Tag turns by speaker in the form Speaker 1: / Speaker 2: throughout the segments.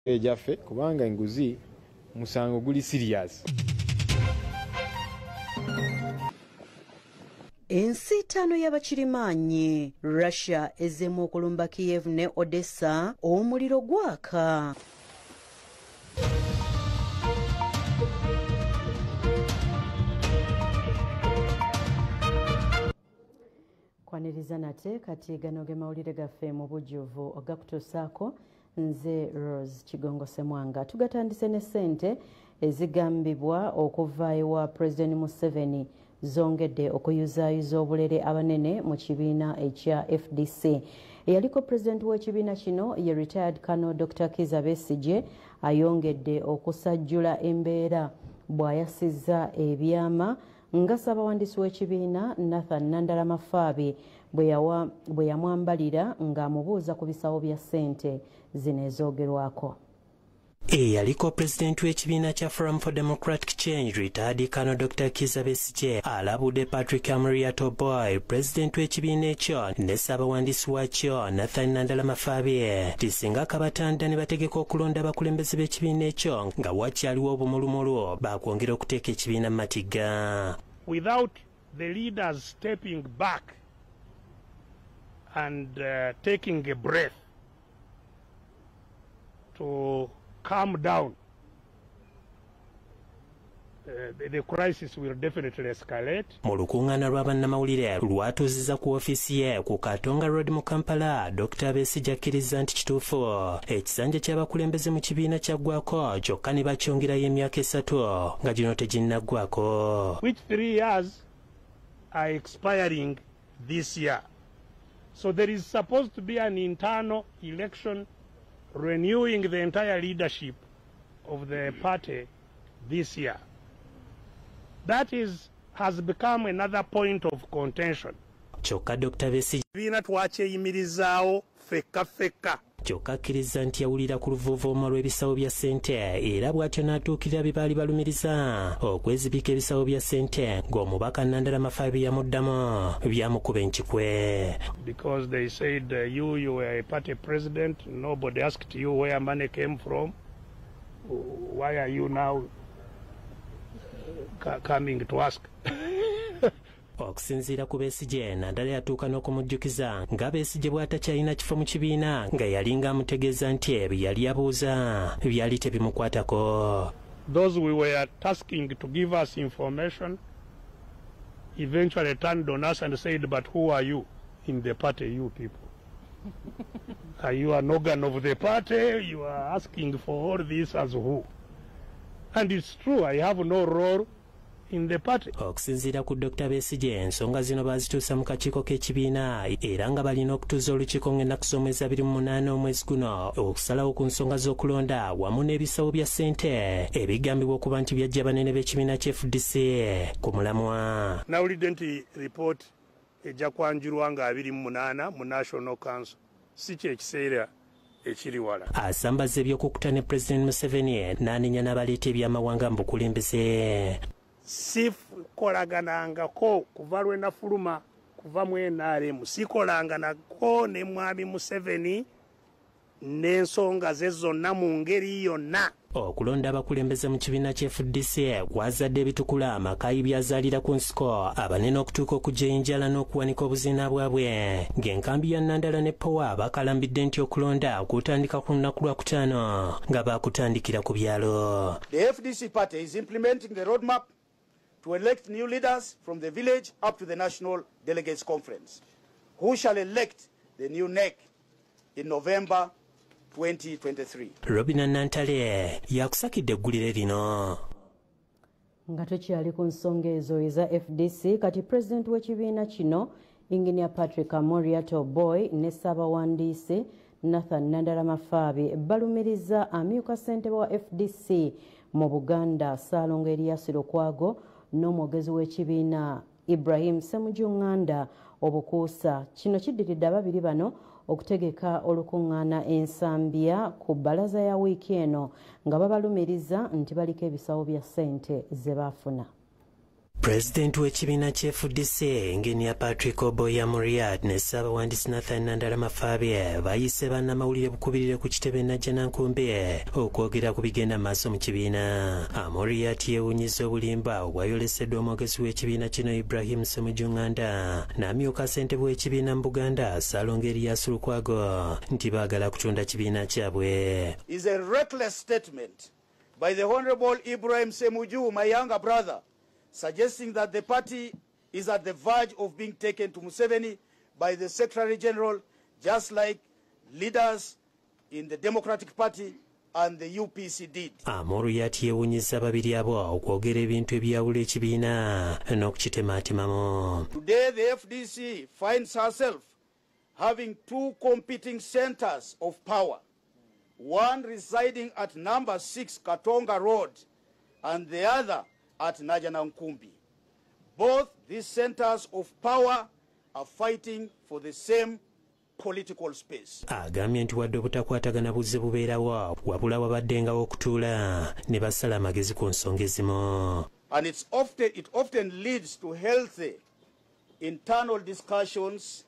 Speaker 1: Ejaffe kubanga enguzi musango guli serious.
Speaker 2: Ensiitaano y'abakirimaanyi Russia ezzeemu okulumba Kiev ne Odessa, omuliro gwaka. Kwaniriza nate kati gano ge mawulire gaffe mu bujjuvu ogakutuusaako nze Rose Kigongo Ssemwanga. Tugatandise ne ssente ezigambibwa okuva ewa President Museveni zongedde okuyuzaayuza obulere abanene mu kibiina ekya FDC. Eyaliko pulezidenti w'ekibiina kino ye retired Colonel Dr. Kizza Besigye ayongedde okusajjula embeera bw'ayasizza ebyama nga ssabawandiisi w'ekibiina Nathan Nandala Mafaabi bwe yamwambalira ng'amubuuza ku bisawo bya ssente zino ezoogerwako.
Speaker 3: Eyaliko pulezidenti w'ekibiina kya Forum for Democratic Change retired Colonel Dr. Kizza Besigye alabudde Patrick Amuriat Oboi, pulezidenti w'ekibiina ekyo ne ssabawandiisi waakyo Nathan Nandala Mafaabi nti singa kabatanda ne bategeka okulonda abakulembeze b'ekibiina ekyo nga wakyaliwo obumulumulu baakwongera okuteeka ekibiina mu matigga.
Speaker 4: Without the leaders stepping back and taking a breath to calm down, the crisis will definitely escalate.
Speaker 3: Mu lukuŋŋaana lwa bannamawulire lwatuuzizza ku ofiisi ye ku Katonga Road mu Kampala, Dr. Besigye akkiriza nti kituufu ekisanja ky'abakulembeze mu kibiina kyaggwako kyokka ne bakyongerayo emyaka 3 nga gino teginnaggwako.
Speaker 4: Which 3 years are expiring this year. So there is supposed to be an internal election renewing the entire leadership of the party this year. That has become another point of contention.
Speaker 3: Kyokka Dr. Besigye
Speaker 4: ekibiina twakyeyimirizaawo ffekka ffekka.
Speaker 3: Kyokka akkiriza nti yawulira ku luvuuvuumo lw'ebisawo bya ssente era bw'atyo n'atuukirira bye baali balumiriza okwezibika ebisawo bya ssente ng'omubaka Nandala Mafaabi yamuddamu byamukuba enkikwe.
Speaker 4: Because they said you were a party president, nobody asked you where money came from. Why are you now coming to ask?
Speaker 3: Okusinziira ku Besigye, Nandala yatuuka n'okumujjukiza nga Besigye bw'atakyalina kifo mu kibiina nga yalinga amutegeeza nti ebyo yali abuuza byali tebimukwatako.
Speaker 4: Those we were tasking to give us information eventually turned on us and said, but who are you in the party, you people? Are you an organ of the party? You are asking for all this as who? And it's true, I have no role in the party.
Speaker 3: Okusinziira ku Dr. Besigye, ensonga zino baazituusa mu kakiiko k'ekibiina era nga balina okutuuza olukiiko ng'ennaku z'omwezi 28 omwezi guno okusalawo ku nsonga z'okulonda wamu n'ebisawo bya ssente ebigambibwa okuba nti byajja banene b'ekibiina kya FDC ku mulamwa.
Speaker 4: Nawulidde nti report ejja kwanjulwa nga 28 mu National Council, si kyekiseera ekiri wala.
Speaker 3: Asambaza ebyokukuta ne President Museveni n'anenya n'abaleeta ebyamawanga mu bukulembeze.
Speaker 4: Sikolaganangako kuva lwe nafuluma kuva mu NRM, sikolanganako ne Mwami Museveni n'ensonga ze zonna mu ngeri yonna.
Speaker 3: Okulonda abakulembeze mu kibiina kya FDC kwazadde ebitukula amakayi byazaalira ku nsiko abanene okutuuka okujja enjala n'okuwanika obuziina bwabwe ng'enkambi ya Nandala ne Powa bakalambidde nti okulonda kutandika ku lunaku lwa 5 nga baakutandikira ku byalo.
Speaker 5: The FDC party is implementing the roadmap to elect new leaders from the village up to the National Delegates Conference, who shall elect the new NEC in November 2023.
Speaker 3: Robina Nantale yakusakidde eggulire lino.
Speaker 2: Nga tukyali ku nsonga ezo eza FDC, kati pulezidenti w'ekibiina kino Engineer Patrick Amuriat Oboi ne ssabawandiisi Nathan Nandala Mafaabi balumiriza amyuka ssentebe wa FDC mu Buganda Ssaalongo Erias Lukwago n'omwogezi w'ekibiina Ibrahim Ssemujju Nganda obukuusa. Kino kiddiridde ababiri bano okutegeka olukuŋŋaana ensambya ku bbalaza ya wiiki eno nga babalumiriza nti baliko ebisawo bya ssente ze baafuna.
Speaker 3: Pulezidenti w'ekibiina ky'FDC Engineer Patrick Oboi Amuriat ne Ssaabawandiisi Nathan Nandala Mafabi bayise bannamawulire bukubirire ku kitebe Najjanankumbi okwogera ku bigenda maaso mu kibiina. Amuriat yeewuunyizza obulimba obwayoleseddwa omwogezi w'ekibiina kino Ibrahim Ssemujju Nganda n'amyuka ssentebe w'ekibiina mu Buganda Ssalongo Erias Lukwago nti baagala kutunda kibiina kyabwe.
Speaker 5: Is a reckless statement by the Honorable Ibrahim Ssemujju, my younger brother, suggesting that the party is at the verge of being taken to Museveni by the Secretary General, just like leaders in the Democratic Party and the UPC did.
Speaker 3: Amuriat yeewuunyizza babiri abo okwogera ebintu ebyawula ekibiina n'okukitemaatemamu.
Speaker 5: Today the FDC finds herself having two competing centers of power, one residing at number 6 Katonga Road and the other at Najjanankumbi. Both these centers of power are fighting for the same political space.
Speaker 3: Agambye nti wadde obutakwatagana buzze bubeerawo, wabula wabaddengawo okutuula ne basala amagezi ku nsonga ezimu.
Speaker 5: And it often leads to healthy internal discussions,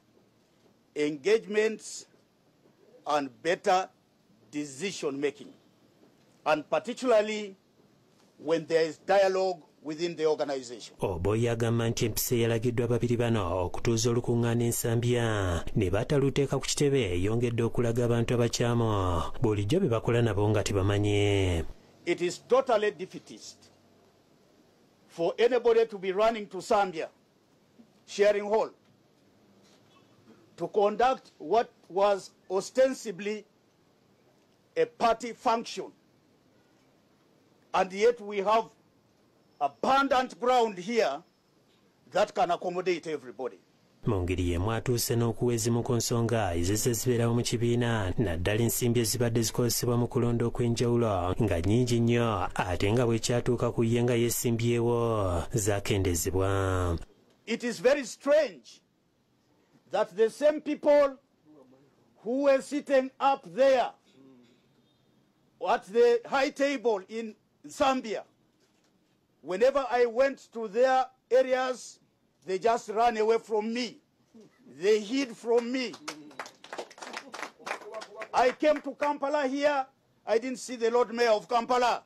Speaker 5: engagements, and better decision making, and particularly when there is dialogue within the organization.
Speaker 3: Oboi agamba nti empisa eyalagiddwa babiri bano okutuuza olukuŋŋaana Ensambya ne bataluteeka ku kitebe eyongedde okulaga abantu abakyamu bulijjo bye bakola nabo nga tebamanyi.
Speaker 5: It is totally defeatist for anybody to be running to Zambia, sharing hall, to conduct what was ostensibly a party function. And yet we have abundant ground here that can accommodate everybody.
Speaker 3: Mu ngeri y'emu atuuse n'okuwa ezimu ku nsonga ezizze zibeerawo mu kibiina, naddala ensimbi ezibadde zikozesebwa mu kulonda okw'enjawulo nga nnyingi nnyo, ate nga bwe kyatuuka ku ye nga yeesimbyewo zaakendezebwa.
Speaker 5: It is very strange that the same people who were sitting up there at the high table in Zambia, whenever I went to their areas, they just ran away from me. They hid from me. I came to Kampala here. I didn't see the Lord Mayor of Kampala,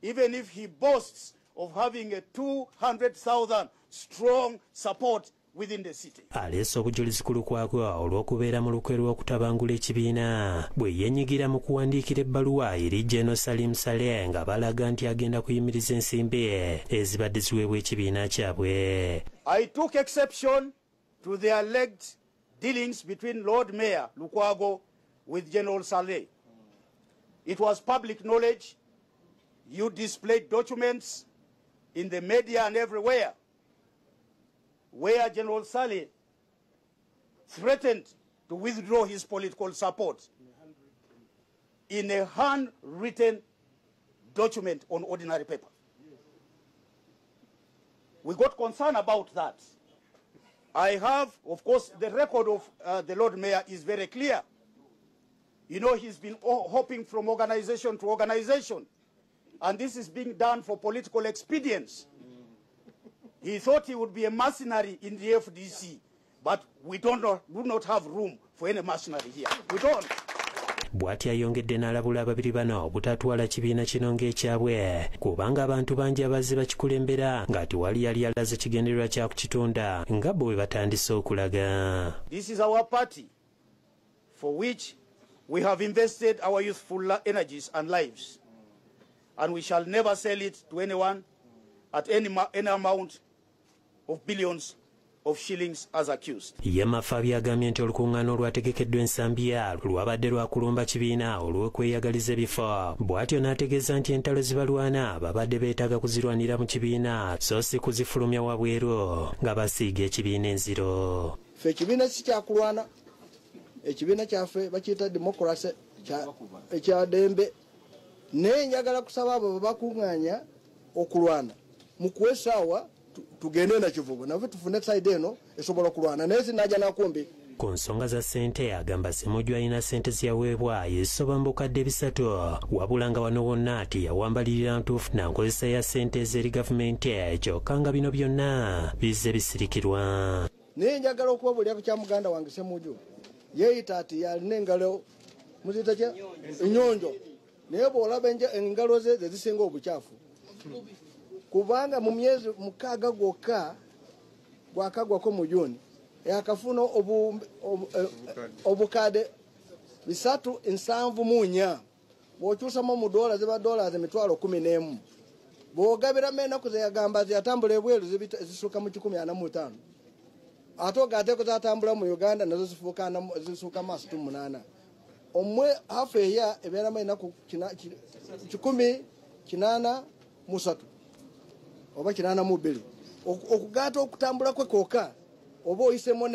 Speaker 5: even if he boasts of having a 200,000 strong support within the city.
Speaker 3: Aleese obujulizi ku Lukwago olw'okubeera mu lukwe lw'okutabangula ekibiina bwe yenyigira mu kuwandiikira ebbaluwa eri General Salim Saleh nga balaga nti agenda kuyimiriza ensimbi ezibadde ziweebwa ekibiina kyabwe.
Speaker 5: I took exception to the alleged dealings between Lord Mayor Lukwago with General Saleh. It was public knowledge. You displayed documents in the media and everywhere where General Saleh threatened to withdraw his political support in a handwritten document on ordinary paper. We got concerned about that. I have, of course, the record of the Lord Mayor is very clear. You know, he's been hopping from organization to organization, and this is being done for political expedience. He thought he would be a mercenary in the FDC, but we do not have room for any mercenary here. We don't.
Speaker 3: Bw'ati ayongedde n'alabula ababiri bano obutatwala kibiina kino ng'ekyabwe, kubanga abantu bangi abazze bakikulembera nga tewali yali alaze kigendererwa kya kukitunda nga bo bwe batandise okulaga.
Speaker 5: This is our party for which we have invested our youthful energies and lives, and we shall never sell it to anyone at any amount of billions of shillings as accused.
Speaker 3: Ye Mafabi agambye nti olukuŋŋaana olwategekeddwa Ensambya lwabadde lwakulumba kibiina olw'okweyagaliza ebifo, bw'atyo n'ategeeza nti entalo zibalwana babadde beetaaga kuzirwanira mu kibiina so si kuzifulumya wabweru nga basiiga ekibiina enziro.
Speaker 6: Ffe ekibiina si kyakulwana, ekibiina kyaffe bakiyita democracy ekya ddembe, naye njagala kusaba abo bakuŋŋaanya okulwana mukuwa essaawa tugende Nakivubo naffe tufune side eno esobola okulwana, naye si Najjanankumbi.
Speaker 3: Ku nsonga za ssente agamba Ssemujju alina ssente zeyaweebwa ezisoba mu bukadde 3, wabula nga wano wonna teyawambalirira ntuufu na nkozesa ya ssente ez'eri gavumenti, kyokka nga bino byonna bizze bisirikirwa.
Speaker 6: Naye njagala okubabuulira ku kya muganda wange Ssemujju, yeeyita ati yalina engalo muziyita kya ennyonjo, naye bw'olaba engalo ze zezisinga obukyafu, kubanga mu myezi 6 gwokka gwakagwako mu Juni yakafuna obukadde 374, bw'okyusamu mu dola ziba dola 11,000, bw'ogabiramu ennaku ze yagamba zeyatambula ebweru zisuka mu 145, ate ogateeko zatambula mu Uganda nazo zisuuka mu 68. Omwe hafu eya ebeeramu ennaku 183 oba 82. Okugaata okutambula kwe kwokka oba oyisemu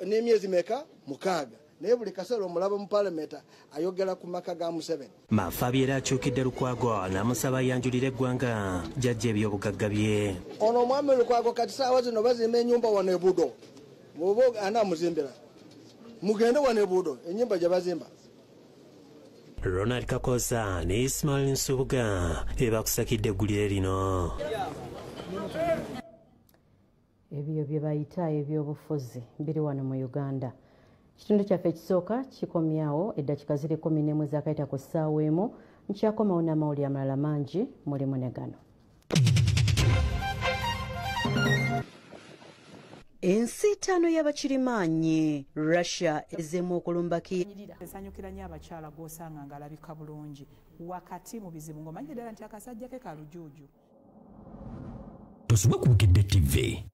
Speaker 6: n'emyezi meka 6, naye buli kaseera omulaba mu paalamenti ayogera ku maka ga Museveni.
Speaker 3: Mafabi era akyukidde Lukwago n'amusaba ayanjulire eggwanga gy'aggya ebyobugagga bye.
Speaker 6: Ono omwami Lukwago kati saawa zino bazimba ennyumba wano e Budo, bw'oba anaamuzimbira mugende wano e Budo ennyumba gye bazimba.
Speaker 3: Ronald Kakoza ne Ismail Nsubuga ebakusakidde eggulire lino.
Speaker 2: Ebyo bye bayita ebyobufuzi biri wano mu Uganda. Kitundu kyaffe ekisooka kikomyawo eddakiika ziri 11 zaakayita ku ssaawa 1. Nkyakomawo n'amawulire amalala mangi mulimu ne gano. Ensiitaano y'abakirimaanyi Russia ezzeemu okulumba Kiev.
Speaker 7: Esanyukira nnyo abakyala gw'osanga ng'alabika bulungi wakati mu bizibu ng'omanyi ddala nti akasajja ke kalujuuju.
Speaker 8: Tosubwa ku Bukedde TV.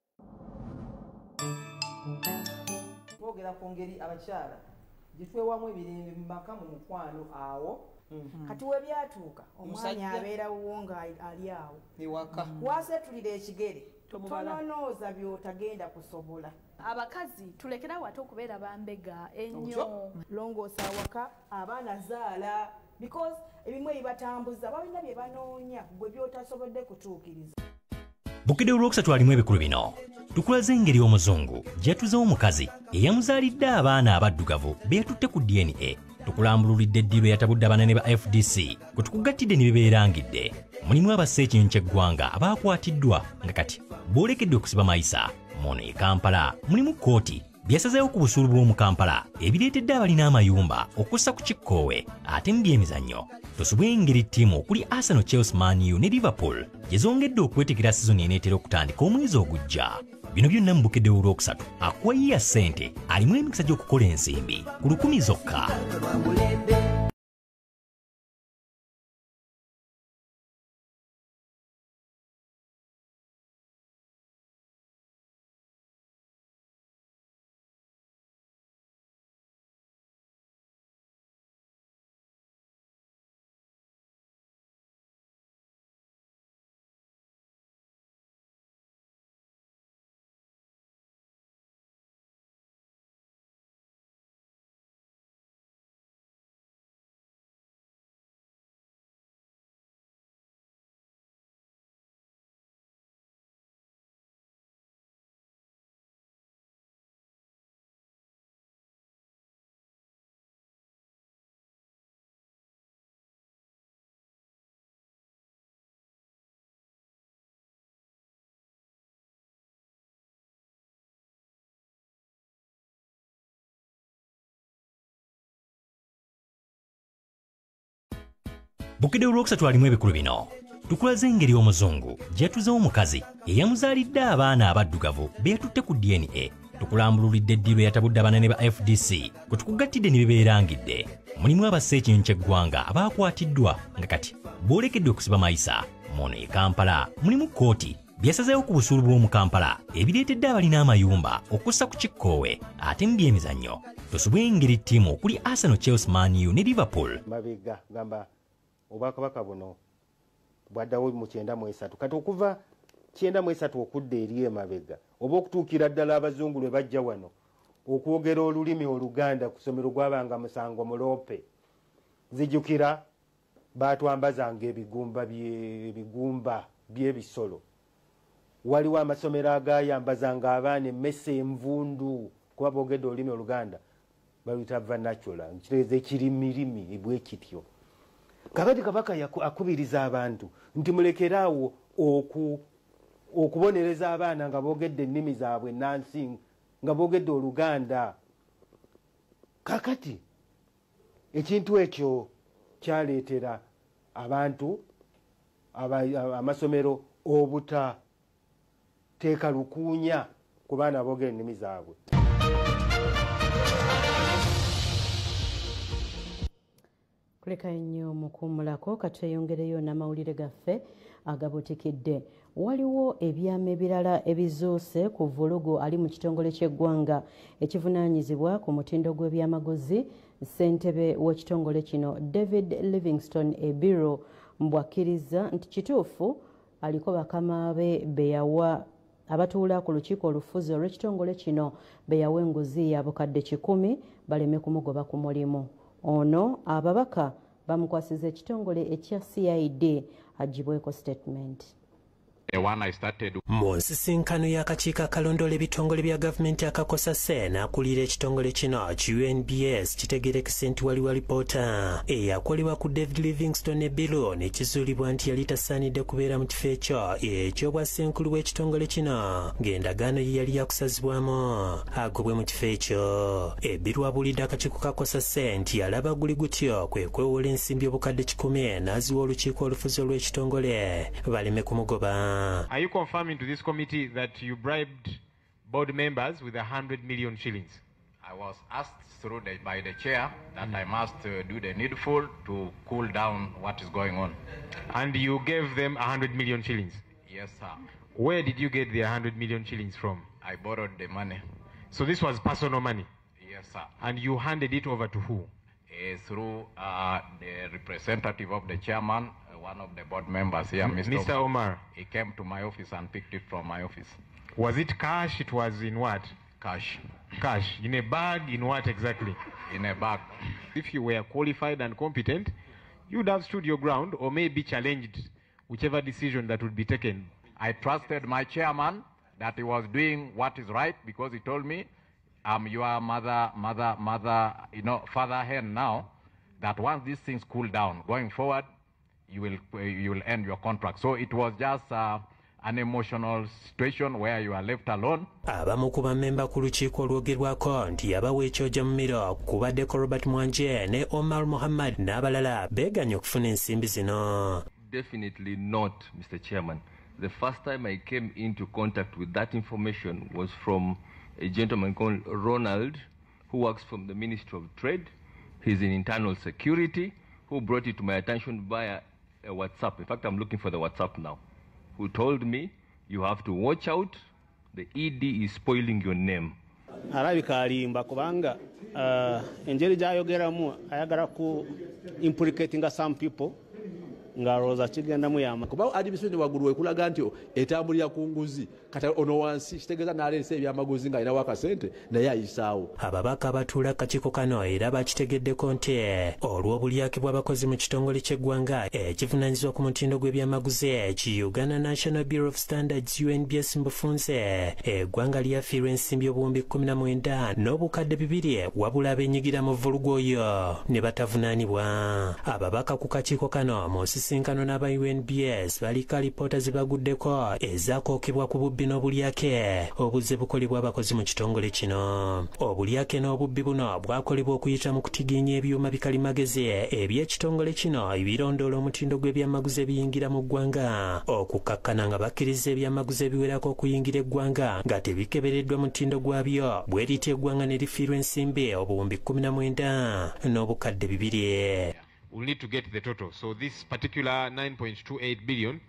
Speaker 9: Twogera ku ngeri abakyala gye twewamu ebirembe mu maka mu mukwano awo. Kati we byatuuka omwami abeera wuwo nga ali awo waseetulira ekigere tononooza by'otagenda kusobola.
Speaker 10: Abakazi tulekerawo ate okubeera bambega ennyo.
Speaker 11: Longoosa awaka abaana zaala because ebimu ebibatambuza balina bye banoonya gwe by'otasobodde kutuukiriza.
Speaker 8: Bukedde olwokusatu alimu ebikulu bino. Tukulaze engeri omuzungu gy'atuzeewo omukazi eyamuzaalidde abaana abaddugavu be yatutte ku DNA. Tukulambululidde eddiiro eyatabudde abanene ba FDC kwe tukugattidde ne bibeerangidde. Mulimu abassa ekinyonyi ky'eggwanga abaakwatiddwa nga kati boolekedde okusiba mayisa. Muno e Kampala mulimu kkooti byasazeewo ku busuulu bw'omu Kampala ebireetedde abalina amayumba okussa ku kikkoowe ate mu by'emizannyo. Tosubwa engeri ttiimu okuli Arsenal, Chelsea, Man U ne Liverpool gye zongedde okwetegera sizoni eneetera okutandika omwezi ogujja. Bino byonna mu Bukedde olwokusatu akuwayiya ssente alimu emikisa gy'okukola ensimbi ku 1000 zokka. Bukedde olwokusatu alimu ebikulu bino. Tukulaze engeri omuzungu gy'atuzeewo omukazi eyamuzaalidde abaana abaddugavu be yatutte ku DNA. Tukulambululidde eddiiro eyatabudde abanene ba FDC kwe tukugattidde ne bibeerangidde. Mulimu abassa ekinyonyi ky'eggwanga abaakwatiddwa nga kati boolekedde okusiba mayisa. Muno e Kampala mulimu kkooti byasazeewo ku busuulu bw'omu Kampala ebireetedde abalina amayumba okussa ku kikkoowe ate mu by'emizannyo. Tosubwa engeri ttiimu okuli Arsenal, Chelsea, Man U ne Liverpool.
Speaker 1: Mabega gamba obwakabaka buno bwaddawo mu 93, kati okuva 93 okudda eri emabega oba okutuukira ddala abazungu lwe bajja wano okwogera olulimi Oluganda ku ssomero gwabanga musango muloope. Nzijukira baatwambazanga ebigumba by'ebisolo. Waliwo amasomero agayambazanga abaana emmese envundu. kuba boogedde olulimi Oluganda baluyita vernacular, kitegeeza ekirimirimi bwe kityo. Kakati Kabaka akubiriza abantu nti mulekeraawo okubonereza abaana nga boogedde ennimi zaabwe nansi, nga boogedde Oluganda. Kakati ekintu ekyo kyaleetera abantu amasomero obutateeka lukuunya ku baana aboogera ennimi zaabwe.
Speaker 2: Kuleka nnyo mukuumulako, katweyongereyo n'amawulire gaffe agabutikidde. Waliwo ebyama ebirala ebizuuse ku vvulugu ali mu kitongole ky'eggwanga ekivunaanyizibwa ku mutindo gw'ebyamaguzi. Ssentebe w'ekitongole kino David Livingstone Ebiru mbwakkiriza nti kituufu aliko bakama be beyawa abatuula ku lukiiko olufuzi olw'ekitongole kino beyawa enguzi ya bukadde 100 baleme kumugoba ku mulimu. Ono ababaka bamukwasiza ekitongole ekya CID agibweko statement.
Speaker 3: Mu nsisinkano y'akakiiko akalondoola ebitongole bya gavumenti akakosa n'akulira ekitongole kino UNBS kitegeerekese nti waliwo alipoota eyakolebwa ku David Livingstone Ebiru nekizuulibwa nti yali tasaanidde kubeera mu kifo ekyo eky'obwassenkulu bw'ekitongole kino ng'endagaano ye yali yakusazibwamu agobwe mu kifo ekyo. Ebiru abuulidde akakiiko kakosa nti yalaba guli gutyo kwe kwewola ensimbi obukadde 100 n'aziwa olukiiko olufuzi olw'ekitongole baleme kumugoba.
Speaker 12: Are you confirming to this committee that you bribed board members with 100 million shillings?
Speaker 13: I was asked through by the chair that I must do the needful to cool down what is going on.
Speaker 12: And you gave them 100 million shillings?
Speaker 13: Yes, sir.
Speaker 12: Where did you get the 100 million shillings from?
Speaker 13: I borrowed the money.
Speaker 12: So this was personal money?
Speaker 13: Yes, sir.
Speaker 12: And you handed it over to who?
Speaker 13: Through the representative of the chairman, one of the board members here,
Speaker 12: Mr. Omar.
Speaker 13: He came to my office and picked it from my office.
Speaker 12: Was it cash? It was in what?
Speaker 13: Cash.
Speaker 12: Cash. In a bag? In what exactly?
Speaker 13: In a bag.
Speaker 12: If you were qualified and competent, you would have stood your ground or maybe challenged whichever decision that would be taken.
Speaker 13: I trusted my chairman that he was doing what is right because he told me, I'm your mother, you know, father hen now, that once these things cool down, going forward, you will end your contract. So it was just an emotional situation where you are left alone.
Speaker 3: Abamu ku bammemba ku lukiiko olwogerwako nti yabawa ekyoja mu miro kubaddeko Robert Mwanje ne Omar Muhammad n'abalala beeganye okufuna ensimbi zino.
Speaker 14: Definitely not, Mr. Chairman. The first time I came into contact with that information was from a gentleman called Ronald, who works from the Ministry of Trade. He's in internal security, who brought it to my attention via a WhatsApp. In fact, I'm looking for the WhatsApp now. Who told me, you have to watch out, the ED is spoiling your name.
Speaker 15: Alabika alimba kubanga engeri gy'ayogeramu ayagala ku implicatinga some people ng'alowooza kigenda muyamba.
Speaker 16: Kuba administration waggulu ekulaga nti etambulira ku nguzi, kati ono wansi kitegeeza n'aleese ebyamaguzi ng'alinawo akasente naye ayisaawo.
Speaker 3: Ababaka abatuula akakiiko kano era bakitegeddeko nti olw'obulyake bw'abakozi mu kitongole ky'eggwanga ekivunaanyizibwa ku mutindo gw'ebyamaguzi ki Uganda National Bureau of Standards UNBS mu bufunze, eggwanga lyafiirwa ensimbi obuwumbi 19 n'obukadde 2 wabula abeenyigira mu vvulugu oyo ne batavunaanibwa. Ababaka ku kakiiko kano mu nsisinkano n'aba UNBS baliko alipoota ze baguddeko ezaakookebwa ku bubbi n'obulyake obuzze bukolebwa abakozi mu kitongole kino. Obulyake n'obubbi buno bwakolebwa okuyita mu kutigiinya ebyuma bikalimagezi eby'ekitongole kino ebirondoola omutindo gw'ebyamaguzi ebiyingira mu ggwanga, okukakkana nga bakkiriza ebyamaguzi ebiwerako okuyingira eggwanga nga tebikebereddwa mutindo gwabyo, bwe lityo eggwanga ne lifiirwa ensimbi obuwumbi 19 n'obukadde 2.
Speaker 12: We'll need to get the total. So this particular 9.28 billion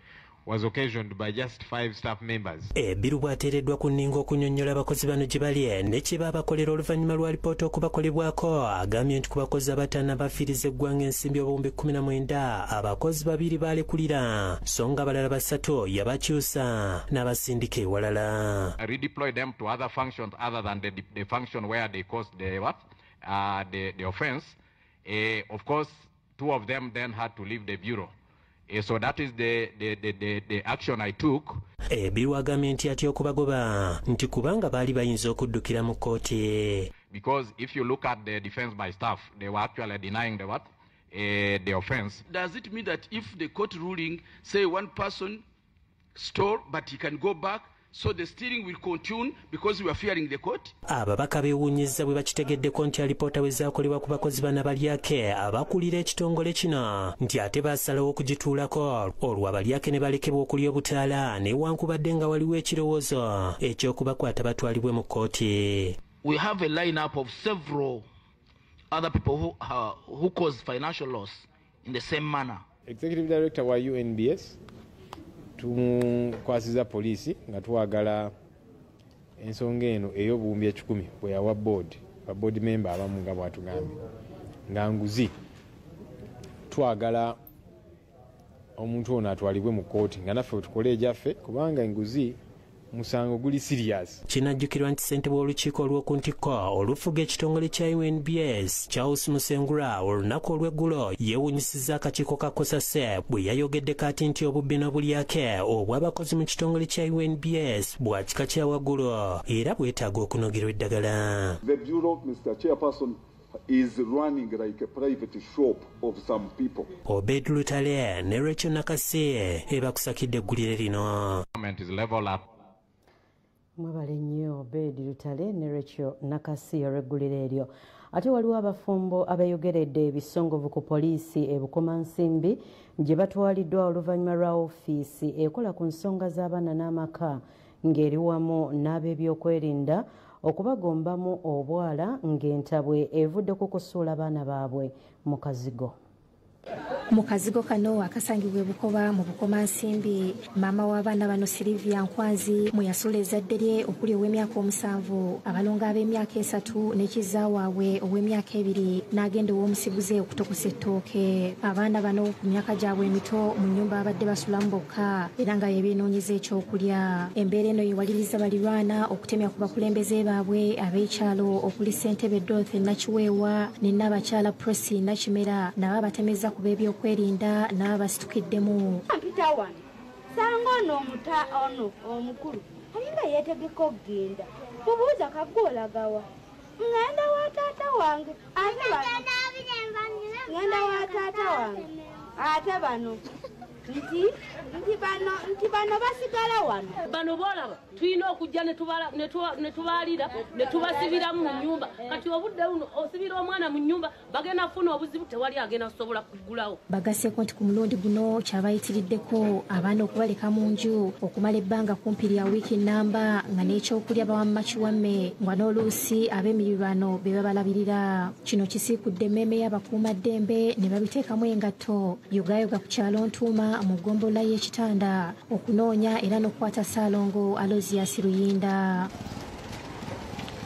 Speaker 12: was occasioned by just 5 staff members.
Speaker 3: Ebiru bw'ateereddwa ku nninga okunyonnyola abakozi bano gye bali ne kye baabakolera oluvannyuma lwa lipoota okubakolebwako, agambye nti ku bakozi abataano abafiiriza eggwanga ensimbi obuwumbi 19 abakozi 2 baalekulira so nga abalala 3 yabakyusa n'abasindika ewalala.
Speaker 13: I redeploy them to other functions other than the function where they caused the offense. Of course, 2 of them then had to leave the bureau. So that is the action I took.
Speaker 3: Ebiru agambye nti atya okubagoba nti kubanga baali bayinza okuddukira mu kkooti.
Speaker 13: Because if you look at the defense by staff, they were actually denying the what? The offense.
Speaker 17: Does it mean that if the court ruling say one person stole but he can go back, so the stealing will continue because we are fearing the court?
Speaker 3: Ababaka beewuunyizza bwe bakitegeddeko nti alipoota bwe zaakolebwa ku bakozi bana Balyake abakulira ekitongole kino nti ate baasalawo okugituulako olwo Abalyake ne balekebwa okulya obutaala newankubadde nga waliwo ekirowoozo eky'okubakwata batwalibwe mu kkooti.
Speaker 17: We have a lineup of several other people who cause financial loss in the same manner.
Speaker 12: Executive Director wa UNBS tumukwasiza poliisi nga twagala ensonga eno ey'obuwumbi 1,000 bwe yawa board, ba board member abamu nga bw'atugambye nga nguzi. Twagala omuntu ono atwalibwe mu kkooti nga naffe tukole egyaffe kubanga enguzi musango guli serious.
Speaker 3: Kinajjukirwa nti ssentebe w'olukiiko olw'oku ntikko olufuga ekitongole kya UNBS Charles Musengura olunaku olw'eggulo yeewuunyisizza akakiiko ka Kosase bwe yayogeddeko ati nti obubbi n'obulyake obw'abakozi mu kitongole kya UNBS bwa kika kya waggulu era bwetaaga okunogerwa eddagala.
Speaker 18: The Bureau, Mr. Chairperson, is running like a private shop of some people.
Speaker 3: Obed Lutale ne Rachel Nakasi ebakusakidde eggulire lino.
Speaker 13: Is level up.
Speaker 2: Mwebale nnyo Obed Lutale ne Rachel Nakasi olw'eggulire eryo. Ate waliwo abafumbo abeeyogeredde ebisongovu ku poliisi e Bukomansimbi gye batwaliddwa oluvannyuma lwa ofiisi ekola ku nsonga z'abaana n'amaka ng'eri wamu n'ab'ebyokwerinda okubagombamu obwala ng'entabwe evudde ku kusuula abaana baabwe mu kazigo.
Speaker 19: Mu kazigo kano akasangibwa e Bukoba mu Bukomansimbi, maama w'abaana bano Silivia Nkwanzi mwe yasuula ezzadde lye okuli ow'emyaka 7, abalongo ab'emyaka 3 n'ekizza waabwe ow'emyaka 2 n'agenda ow'omusiguze okutokosa ettooke. Abaana bano ku myaka gyabwe emito mu nnyumba babadde basulamu bokka era nga ye beenoonyeza ekyokulya. Embeera eno yewaliriza balirwana okutemya ku bakulembeze baabwe ab'ekyalo okuli ssentebe Dorothy Nakiweewa ne Nnabakyala Prossy Nakimera nabo abatemezza ku b'ebyokwerinda n'abasitukiddemu.
Speaker 20: Mpita wano sanga ono omuta ono omukulu alinga yeetegeka okugenda, mubuuza kaggwolagawa, ŋŋenda wa taata wange ate bano, ŋŋenda wa taata wange ate bano nti bano basigala wano.
Speaker 21: Bano boolaba tulina okujja ne tubaalira ne tubasibiramu mu nnyumba. Kati obudde buno osibira omwana mu nnyumba bagenda kufuna obuzibu, tewali agenda kusobola kuggulawo.
Speaker 19: Bagasseeko nti ku mulundi guno kyabayitiriddeko abaana okubaleka mu nju okumala ebbanga kumpi lya wiiki namba nga n'ekyokulya bawamma kiwamme nga n'oluusi ab'emirirwano be babalabirira. Kino kisiikudde emmeeme y'abakuumaddembe ne babiteekamu engatto yogayoga ku kyalo Ntuuma mu ggombolola y'Ekitanda okunoonya era n'okukwata Ssaalongo Aloysius Luyinda.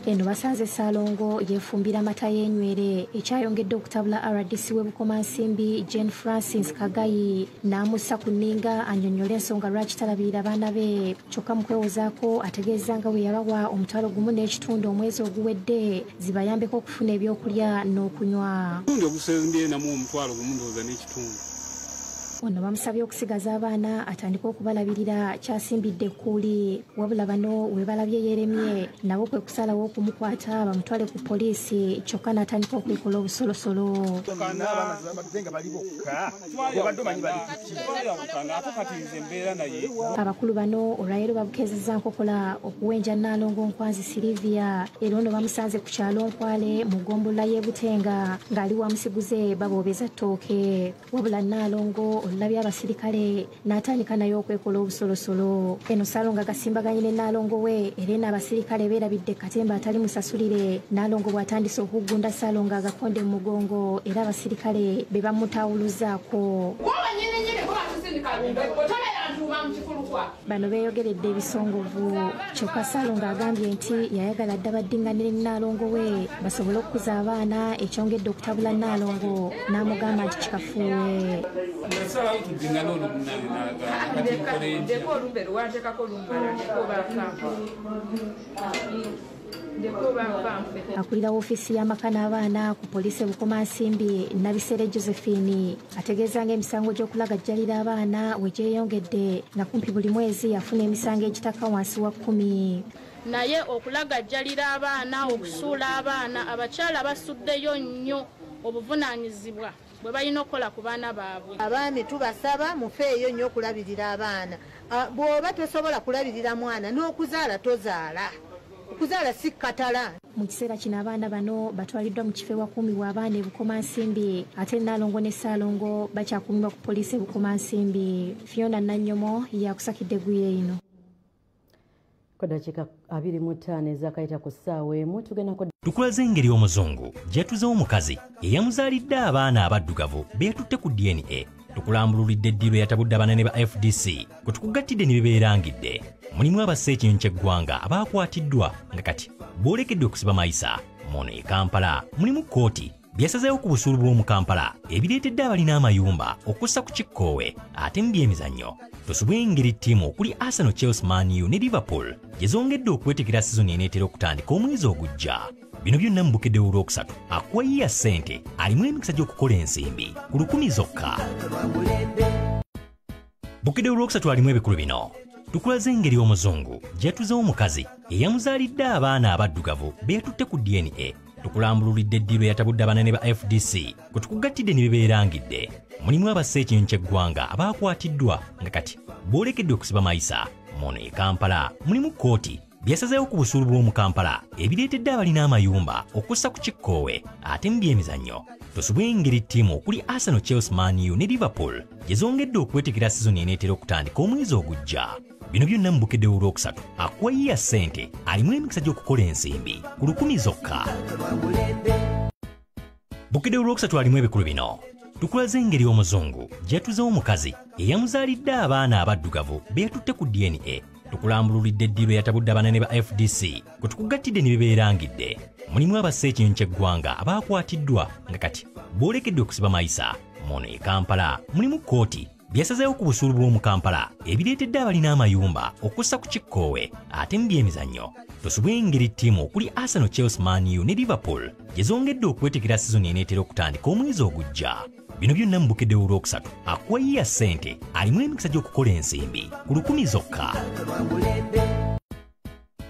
Speaker 19: Eno basanze Ssaalongo yeefumbira amata y'enywere ekyayongedde okutabula RDC w'e Bukomansimbi Jane Francis Kagayi n'amussa ku nninga annyonnyole ensonga lwaki talabirira baana be. Kyokka mu kwewozaako ategeeza nga bwe yabawa 1.5 omwezi oguwedde zibayambeko okufuna ebyokulya n'okunywa. Ono bamusabye okusigaza abaana atandike okubalabirira kyasimbidde ekkuuli, wabula bano we balabye yeeremye nabo kwe kusalawo okumukwata bamutwale ku poliisi kyokka n'atandika okwekola obusolosolo. Abakulu bano olwaleero babukeezezza nkokola okuwenja Nnaalongo Nkwanzi Silivia era ono bamusanze ku kyalo Nkwale mu ggombolola y'e Butenga ng'ali wa musiguze baboobeza ttooke, wabula Nnaalongo olulabye abasirikale n'atandika naye okwekola obusolosolo. Eno Ssaalongo agasimbaganye ne Nnaalongo we era eno abasirikale beerabidde katemba atali musasulire. Nnaalongo bw'atandise okuggunda Ssaalongo agakonde mu mugongo era abasirikale be bamutaawuluzaako. Bano beeyogeredde ebisongovu kyokka Ssaalongo agambye nti yayagala dda baddinganire Nnaalongo we basobole okukuza abaana ekyongedde okutabula Nnaalongo n'amugamba nti kikafuuwe. Akulira woofiisi y'amaka n'abaana ku poliisi e Bukomansimbi, Nabisere Josephine, ategeeza ng'emisango gy'okulagajjalira abaana we gyeyongedde nga kumpi buli mwezi afuna emisango egitaka wansi wa 10.
Speaker 4: Naye okulagajjalira abaana, okusuula abaana, abakyala basuddeyo nnyo obuvunaanyizibwa bwe balina okukola ku baana baabwe.
Speaker 22: Abaami tubasaba mufeeyo nnyo okulabirira abaana. Bw'oba tosobola kulabirira mwana n'okuzaala tozaala. Okuzaala si katala.
Speaker 19: Mu kiseera kino abaana bano batwaliddwa mu kifo ewakuumibwa abaana e Bukomansimbi, ate Nnaalongo ne Ssaalongo bakyakuumibwa ku poliisi e Bukomansimbi. Fiona Nannyomo yakusakidde eggwire lino.
Speaker 2: Ku dakiika 25 ezakayita ku ssaawa 1 tugenda ku
Speaker 8: Tukulaze engeri omuzungu gy'atuzeewo omukazi eyamuzaalidde abaana abaddugavu be yatutte ku DNA. Tukulambululidde eddiiro eyatabudde abanene ba FDC kwe tukugattidde ne bibeerangidde. Mulimu abassa ekinyonyi ky'eggwanga abaakwatiddwa nga kati boolekedde okusiba mayisa. Muno e Kampala mulimu kkooti byasazeewo ku busuulu bw'omu Kampala ebireetedde abalina amayumba okussa ku kikkoowe, ate mu byemizannyo tosubwa engeri ttiimu okuli Arsenal, Chelsea, Man U ne Liverpool gye zongedde okwetegera sizoni eneetera okutandika omwezi ogujja. Bino byonna mu Bukedde Olwokusatu akuwa ssente alimu emikisa gy'okukola ensimbi ku 1000 zokka. Bukedde Olwokusatu alimu ebikulu bino. Tukulaze engeri omuzungu gy'atuzeewo omukazi eyamuzaalidde abaana abaddugavu be yatutte ku DNA. Tukulambululidde eddiiro eyatabudde abanene ba FDC kwe tukugattidde ne bibeerangidde. Mulimu abassa ekinyonyi ky'eggwanga abaakwatiddwa nga kati boolekedde okusiba mayisa. Muno e Kampala mulimu kkooti byasazeewo ku busuulu bw'omu Kampala ebireetedde abalina amayumba okussa ku kikkoowe, ate mu byemizannyo tosubwa engeri ttiimu okuli Arsenal, Chelsea, Man U ne Liverpool gye zongedde okwetegera sizoni eneetera okutandika omwezi ogujja. Bino byonna mu Bukedde Olwokusatu akuwa ssente alimu emikisa gy'okukola ensimbi ku 1000 zokka. Bukedde Olwokusatu alimu ebikulu bino. Tukulaze engeri omuzungu gy'atuzeewo omukazi eyamuzaalidde abaana abaddugavu be yatutte ku DNA. Tukulambululidde eddiiro eyatabudde abanene ba FDC kwe tukugattidde ne bibeerangidde. Mulimu abassa ekinyonyi ky'eggwanga abaakwatiddwa nga kati boolekedde okusiba mayisa. Muno e Kampala mulimu kkooti byasazeewo ku busuulu bw'omu Kampala ebireetedde abalina amayumba okussa ku kikkoowe, ate mu byemizannyo tosubwa engeri ttiimu okuli Arsenal, Chelsea, Man U ne Liverpool gye zongedde okwetegera sizoni eneetera okutandika omwezi ogujja. Bino byonna mu Bukedde Olwokusatu akuwa ssente alimu emikisa gy'okukola ensimbi ku 1000 zokka.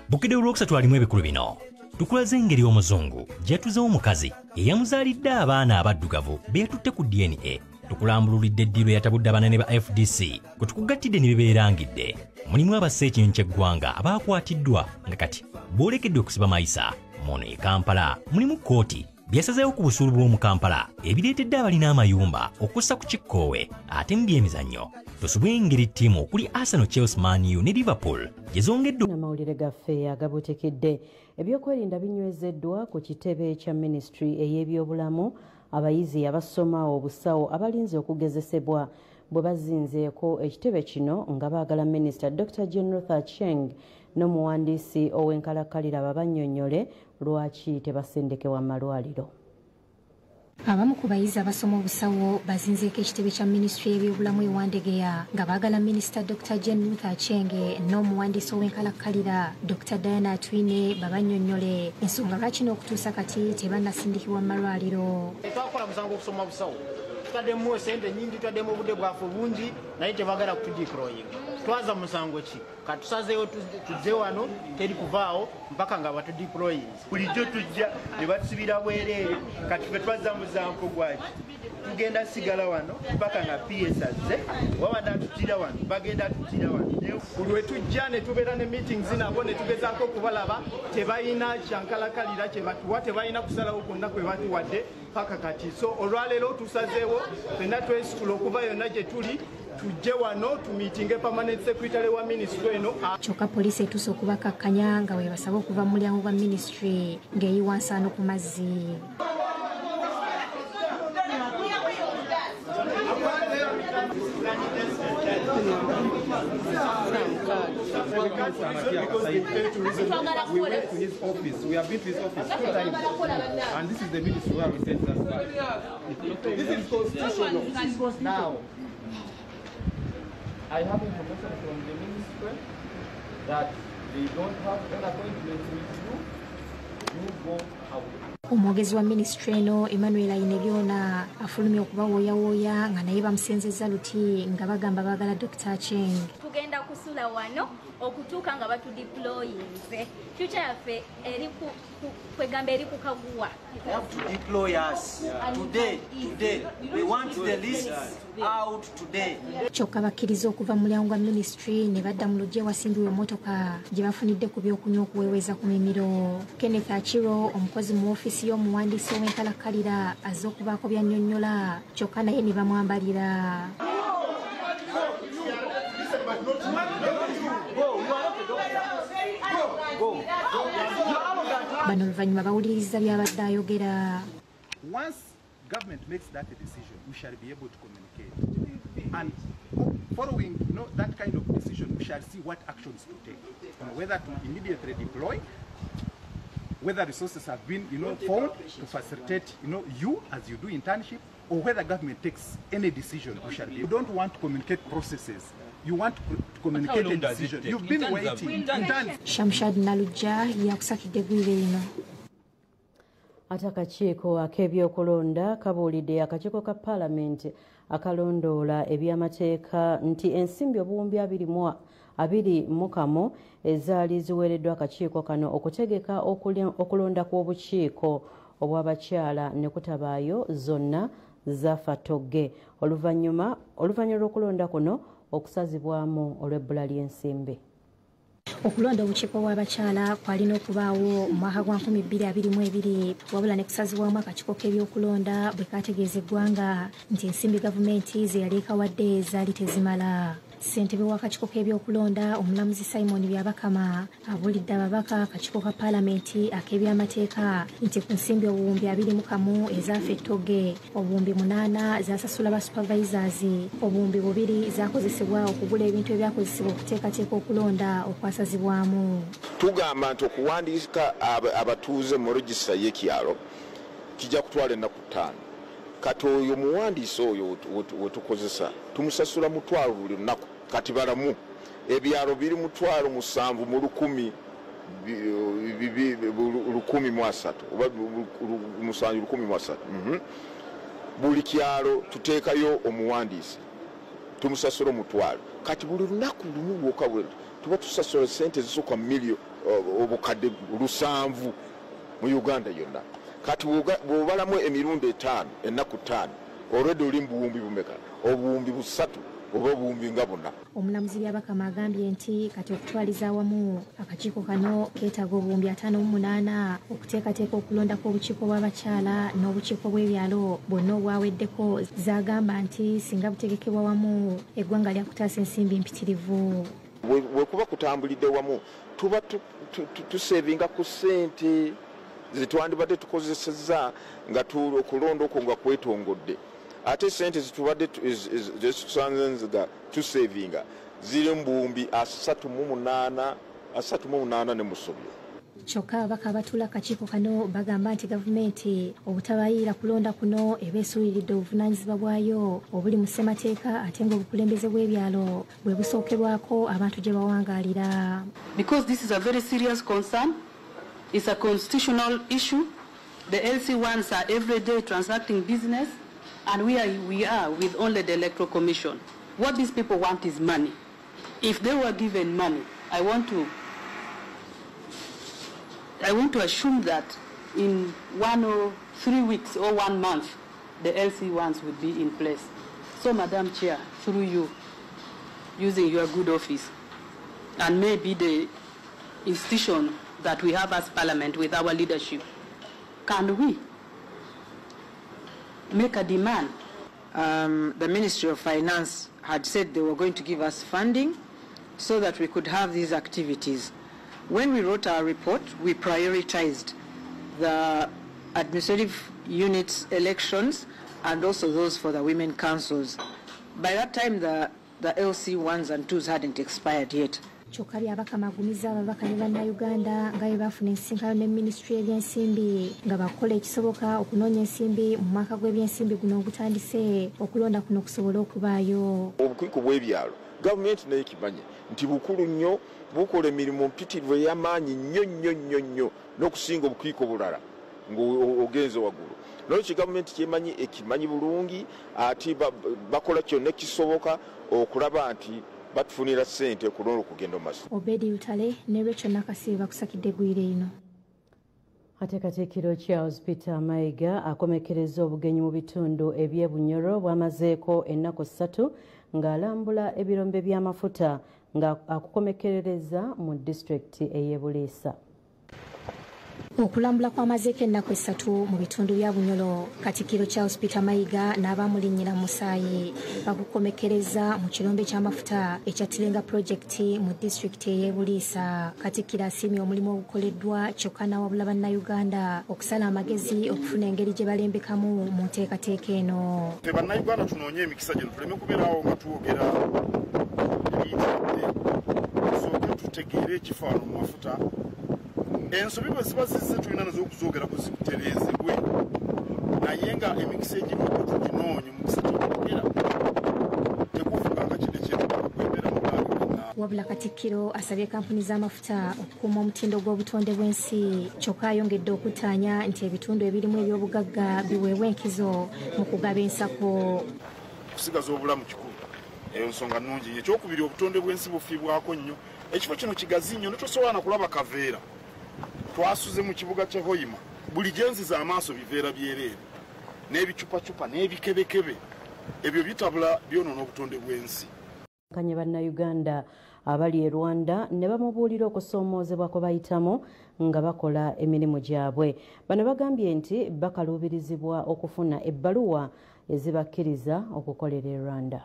Speaker 8: Bukedde Olwokusatu alimu ebikulu bino. Tukulaze engeri omuzungu gy'atuzeewo omukazi eyamuzaalidde abaana abaddugavu be yatutte ku DNA. Tukulambululidde eddiiro eyatabudde abanene ba FDC kwe tukugattidde ne bibeerangidde. Mulimu abassa ekinyonyi ky'eggwanga abaakwatiddwa nga kati boolekedde okusiba mayisa. Muno e Kampala mulimu kkooti byasazeewo ku busuulu bw'omu Kampala ebireetedde abalina amayumba okussa ku kikkoowe, ate mu byemizannyo tosubwa engeri ttiimu okuli Arsenal, Chelsea, Man U ne Liverpool gye zongedde.
Speaker 2: Amawulire gaffe agabuutikidde. Ebyokwerinda binywezeddwa ku kitebe kya minisitule ey'ebyobulamu. Abayizi abasoma obusawo abalinze okugezesebwa bwe bazinzeeko ekitebe kino nga baagala minisita Dr. Jane Ruth Aceng n'omuwandiisi ow'enkalakkalira babannyonnyole lwaki tebasindikibwa mu malwaliro.
Speaker 19: Abamu ku bayizi abasoma obusawo bazinzeeko ekitebe kya minisitule y'ebyobulamu e Wandegeya nga baagala minisita Dr. Jane Ruth Aceng n'omuwandiisi ow'enkalakkalira Dr. Diana Atwine babannyonnyole ensonga lwaki n'okutuusa kati tebannasindikibwa mu malwaliro.
Speaker 23: Twakola musango okusoma busawo, tutaddemu sente nnyingi, tutaddemu obudde bwaffe bungi, naye tebagala kutudeployinga. Twaza musango ki? Katusazeewo tuzze wano, teri kuvaawo mpaka nga batudeployinze.
Speaker 24: Bulijjo tujja ne batusibira bwereere, kati ffe twazza musango gwaki? Tugenda sigala wano mpaka nga PS azze, waba n'atutira wano, bagenda atutira wano.
Speaker 25: Buli we tujja ne tubeera ne meetings nabo ne tugezaako okubalaba, tebalina kyankalakalira kye batuwa, tebalina kusalawo kwonna kwe batuwadde paka kati. So olwaleero tusazeewo ffenna twesikula okuva yonna gye tuli tujje wano tumiitinge permanent secretary wa minisitule eno.
Speaker 19: Kyokka poliisi etuuse okubakakkanya nga bwe basaba okuva mu mulyango gwa minisitule ng'eyiwa nsaano ku mazzi.
Speaker 26: We went to his office. We have been to his office 2 times. And this is the ministry where we sent us back. This is constitutional. Now, I have information from the ministry that they don't have an appointment with you.
Speaker 5: You go away.
Speaker 19: Omwogezi wa minisitule eno Emmanuel Ainebyona afulumye okubawooyawooya nga naye bamusenzezza luti nga bagamba baagala Dr. Aceng.
Speaker 6: Tugenda kusula wano okutuuka nga batudeployinze. Future yaffe eri kwegamba eri kukaguwa.
Speaker 5: They have to deploy us today, today. We want the lists out today.
Speaker 19: Kyokka bakkiriza okuva mu mulyango gwa minisitule ne badda mu luggya ewasimbibwa emmotoka gye bafunidde ku by'okunywa okuweweeza ku mimiro. Kenneth Achiro omukozi mu ofiisi y'omuwandiisi ow'enkalakkalira azze okubaako by'annyonnyola kyokka naye ne bamwambalira. Bano oluvannyuma bawuliriza by'abadde ayogera.
Speaker 7: Once government makes that a decision, we shall be able to communicate. And following that kind of decision, we shall see what actions to take. Whether to immediately deploy, whether resources have been found to facilitate you as you do internship, or whether government takes any decision, we shall be. You don't want to communicate processes. You want to communicate a decision. You've been waiting.
Speaker 19: Shamshad Nalujja yakusakidde eggwire lino.
Speaker 2: Ate akakiiko ak'ebyokulonda kabuulidde akakiiko ka paalamenti akalondoola ebyamateeka nti ensimbi obuwumbi 21 ezaali ziweereddwa akakiiko kano okutegeka okulonda kw'obukiiko obw'abakyala ne kutabaayo zonna zafa togge oluvannyuma lw'okulonda kuno okusazibwamu olw'ebbula ly'ensimbi.
Speaker 19: Okulonda obukiiko bw'abakyala kwalina okubaawo mu mwaka gwa 2022 wabula ne kusazibwamu akakiiko k'ebyokulonda bwe kategeeza eggwanga nti ensimbi gavumenti ze yali ekawadde zaali tezimala. Ssentebe w'akakiiko k'ebyokulonda omulamuzi Simon Byabakama abuulidde ababaka akakiiko ka paalamenti ak'ebyamateeka nti ku nsimbi obuwumbi 21 ezaafa ettoge, obuwumbi 8 zaasasula ba supervisors, obuwumbi 2 zaakozesebwa okugula ebintu ebyakozesebwa okuteekateeka okulonda okwasazibwamu.
Speaker 9: Tugamba nti okuwandiika abatuuze mu regisita y'ekyalo kijja kutwala ennaku 5. Kati oyo muwandiisi oyo wetukozesa tumusasula 1,000 buli lunaku. Kati balamu ebyalo biri 7,000 1,013 oba 7,013. Buli kyalo tuteekayo omuwandiisi tumusasula 1,000. Kati buli lunaku lumu lwokka tuba tusasula sente ezisukka obukadde 7 mu Uganda yonna. Kati bw'obalamu emirundi 5 ennaku 5 olwedde oli mu buwumbi bumeka? Obuwumbi 3 oba obuwumbi nga 4.
Speaker 19: Omulamuzi Byabakama agambye nti kati okutwaliza awamu akakiiko kano keetaaga obuwumbi 58 okuteekateeka okulonda kw'obukiiko bw'abakyala n'obukiiko bw'ebyalo bwonna obwaweddeko. Zaagamba nti singa butegekebwa wamu eggwanga lyakutaasa ensimbi mpitirivu.
Speaker 9: Bwe kuba kutambulidde wamu tuba tusevinga ku ssente zitwandibadde tukozesezza nga okulonda okwo nga kwetongodde. Ate sente zitubadde zetusanze tusevinga ziri mu buwumbi 38 38 ne musobyo.
Speaker 19: Kyokka ababaka abatuula akakiiko kano bagamba nti gavumenti obutabayiira kulonda kuno eba esuuliridde obuvunaanyizibwa bwayo obuli mu ssemateeka ate ng'obukulembeze bw'ebyalo bwe busookerwako abantu gye bawangaalira.
Speaker 10: Because this is a very serious concern. It's a constitutional issue. The LC1s are every day transacting business, and we are with only the Electoral Commission. What these people want is money. If they were given money, I want to assume that in 1 or 3 weeks or 1 month, the LC1s would be in place. So, Madam Chair, through you, using your good office, and maybe the institution that we have as Parliament with our leadership, can we make a demand?
Speaker 11: The Ministry of Finance had said they were going to give us funding so that we could have these activities. When we wrote our report, we prioritized the administrative units elections and also those for the women councils. By that time, the LC 1s and 2s hadn't expired yet.
Speaker 19: Kyokka Byabakama agumiza ababaka ne bannayuganda nga bwe bafuna ensisinkano ne minisitule y'ebyensimbi nga bakukola ekisoboka okunoonya ensimbi mu mwaka gw'ebyensimbi guno ogutandise, okulonda kuno kusobole okubaayo.
Speaker 9: Obukiiko bw'ebyalo gavumenti nayo ekimanye nti bukulu nnyo, bukola emirimu mpitirivu ey'amaanyi nnyo nnyo nnyo nnyo n'okusinga obukiiko bulala ng'ogenze waggulu. Nolwekyo gavumenti kyemanyi ekimanyi bulungi, ate bakola kyonna ekisoboka okulaba nti batufunira ssente okulonda okugenda mu maaso.
Speaker 19: Obedi Lutale ne Rachel Nakasibe bakusakidde eggwire ino.
Speaker 2: Ate Katikkiro Charles Peter Mayiga akomekereza obugenyi mu bitundu eby'e Bunyoro bw'amazeeko ennaku 3 ng'alambula ebirombe by'amafuta nga akukomekerereza mu disitulikiti ey'e Buliisa.
Speaker 19: Okulambula kw'amazeeko ennaku 3 mu bitundu bya Bunyoro, Katikkiro Charles Peter Mayiga n'abamulinnyira musaayi bakukomekereza mu kirombe ky'amafuta ekya Tilenga Project mu disitulikiti ey'e Buliisa. Katikkiro asiimye omulimu ogukoleddwa kyokka n'awabula bannayuganda okusala amagezi okufuna engeri gye balembekamu mu nteekateeka eno.
Speaker 1: Ffe bannayuganda tunoonye emikisa gino, tuleme kubeerawo nga twogera ebiyitiridde, tusooke tutegeere ekifaano mu mafuta. Ensobi bwe ziba zizze tulina nazo okuzoogerako zitereezebwe, naye nga emikisa egimu tuginoonye. Omukisa ky'okwogera tekuvuga nga kino ekyetugwendera mu bwange.
Speaker 19: Wabula Katikkiro asabye kampuni z'amafuta okukuuma omutindo gw'obutonde bw'ensi, kyokka ayongedde okutaanya nti ebitundu ebirimu eby'obugagga biweebwa enkizo mu kugaba ensako.
Speaker 1: Okusigaza obulamu kikulu, eyo nsonga nnungi. Ekyokubiri, obutonde bw'ensi bufiibwako nnyo. Ekifo kino kigazi nnyo, netosobola na kulaba kaveera. Twasuze mu kibuga kye Hoima, buli gyenziza amaaso biveera byereere n'ebicupacupa n'ebikebekebe, ebyo bitabula byonoona obutonde bw'ensi.
Speaker 2: Kanye bannayuganda abali e Rwanda ne bamubuulira okusoomoozebwa kwe bayitamu nga bakola emirimu gyabwe. Bano bagambye nti bakaluubirizibwa okufuna ebbaluwa ezibakkiriza okukolera e Rwanda.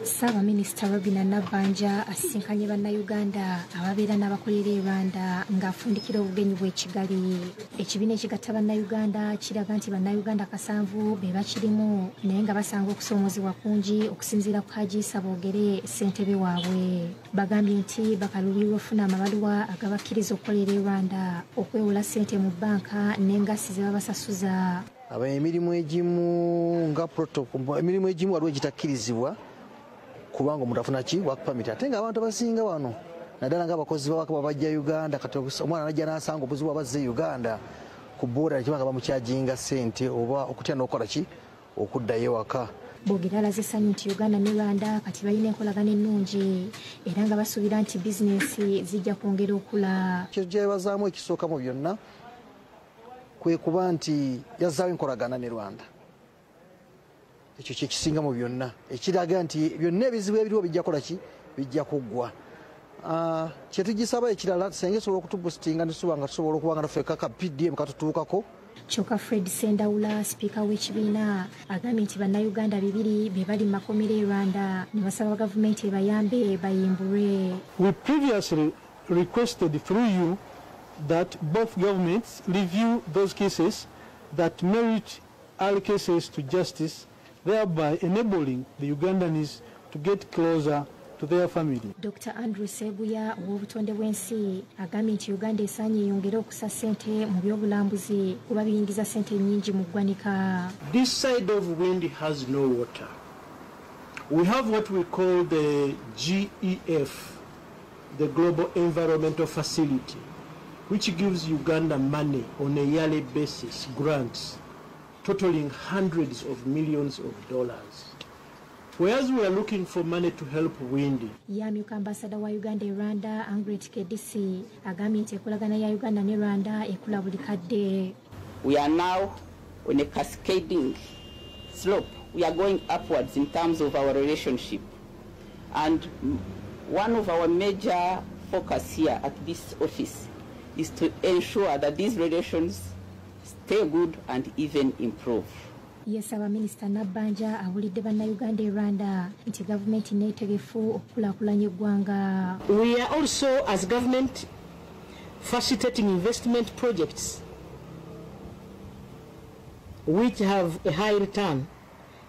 Speaker 19: Ssaabaminisita Robina Nabbanja asisinkanye bannayuganda ababeera n'abakolera e Rwanda ng'afundikira obugenyi bw'e Kigali. Ekibiina ekigatta bannayuganda kiraga nti bannayuganda 7 be bakirimu, naye nga basanga okusoomoozebwa kungi okusinziira ku Haji Boogere ssentebe waabwe. Bagambye nti bakaluubirirwa okufuna amabaluwa agabakkiriza okukolera e Rwanda, okwewola ssente mu bbanka n'engassi ze babasasuza.
Speaker 12: Emirimu egimu nga protocol, emirimu egimu waliwo egitakkirizibwa kubanga omuntu afuna ki work permit, ate nga abantu abasinga wano naddala ng'abakozi babaka babajja Uganda, kati omwana najja n'asanga obuzibu abazze Uganda ku booda kibanga bamukyajinga ssente oba okutya n'okukola ki okuddayo ewaka.
Speaker 19: Boogera alaze essanyu nti Uganda ne Rwanda kati balina enkolagana ennungi era nga basuubira nti bizinensi zijja kwongera okula.
Speaker 12: Kyebazaamu ekisooka mu byonna kwe kuba nti yazzaawo enkolagana ne Rwanda. Ekyo kyekisinga mu byonna, ekiraga nti byonna ebizibu ebiriwo bijja kukola ki, bijja kuggwa. Kyetugisaba ekirala senga esobola okutubusitinga netusobola nga tusobola okuba nga naffe kaka PDM katutuukako.
Speaker 19: Kyokka Fred Sendawula, sipiika w'ekibiina, agambye nti bannayuganda 2 be bali mu makomera e Rwanda ne basaba gavumenti ebayambe bayimbulwe.
Speaker 14: We previously requested through you that both governments review those cases that merit all cases to justice, thereby enabling the Ugandans to get closer to their family.
Speaker 19: Dr. Andrew Seguya ow'obutonde bw'ensi agambye nti Uganda esaanye eyongere okussa ssente mu by'obulambuzi kuba biyingiza ssente nnyingi mu ggwanika.
Speaker 14: This side of wind has no water. We have what we call the GEF, the Global Environmental Facility, which gives Uganda money on a yearly basis, grants totaling hundreds of millions of dollars. Whereas we are looking for money to help Windy.
Speaker 19: Yamyuka ambassador wa Uganda e Rwanda, Angret Kedisi, agambye nti enkolagana ya Uganda ne Rwanda ekula buli kadde.
Speaker 15: We are now on a cascading slope. We are going upwards in terms of our relationship. And one of our major focus here at this office is to ensure that these relations stay good and even improve.
Speaker 19: Ye Ssaabaminisita Nabbanja awulidde bannayuganda e Rwanda nti gavumenti neetegefu okukulaakulanya eggwanga.
Speaker 16: We are also, as government, facilitating investment projects which have a high return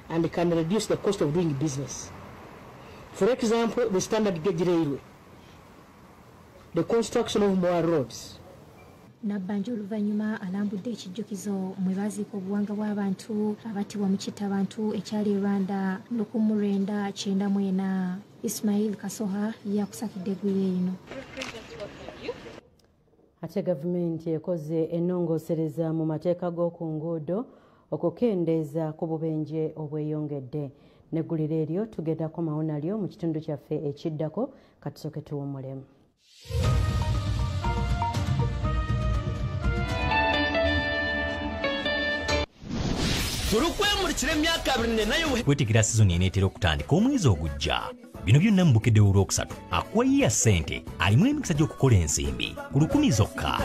Speaker 16: and can reduce the cost of doing business. For example, the standard gauge railway. the construction of more roads.
Speaker 19: Nabbanja oluvannyuma alambudde ekijjukizo mwe baaziika obuwanga bw'abantu abattibwa mu kittabantu ekyali e Rwanda 1994. Ismail Kasoha yakusakidde eggulire lino.
Speaker 2: Ate gavumenti ekoze ennongoosereza mu mateeka g'oku nguudo okukendeeza ku bubenje obweyongedde. N'eggulire eryo tugenda komawo nalyo mu kitundu kyaffe ekiddako. Katusooke tuwummulemu.
Speaker 8: Kwetegera sizoni eneetera okutandika omwezi ogujja. Bino byonna mu Bukedde olwokusatu akuwayiya ssente alimu emikisa gy'okukola ensimbi ku 1000 zokka.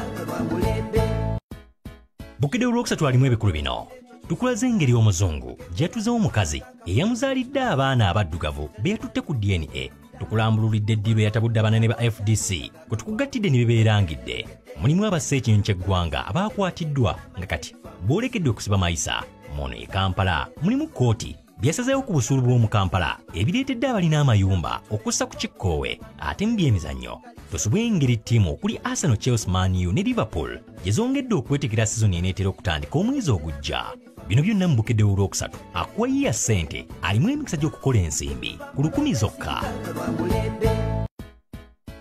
Speaker 8: Bukedde olwokusatu alimu ebikulu bino. Tukulaze engeri omuzungu gy'atuzeewo omukazi eyamuzaalidde abaana abaddugavu be yatutte ku DNA. Tukulambululidde eddiiro eyatabudde abanene ba FDC kwe tukugattidde ne bibeerangidde. Mulimu abassa ekinyonyi ky'eggwanga abaakwatiddwa nga kati boolekedde okusiba mayisa. Muno e Kampala mulimu kkooti byasazeewo ku busuulu bw'omu Kampala ebireetedde abalina amayumba okussa ku kikkoowe. Ate mu byemizannyo tosubwa engeri ttiimu okuli Arsenal, Chelsea, Man U ne Liverpool gye zongedde okwetegera sizoni eneetera okutandika omwezi ogujja. Bino byonna mu Bukedde olwokusatu akuwayiya ssente alimu emikisa gy'okukola ensimbi ku 1000 zokka.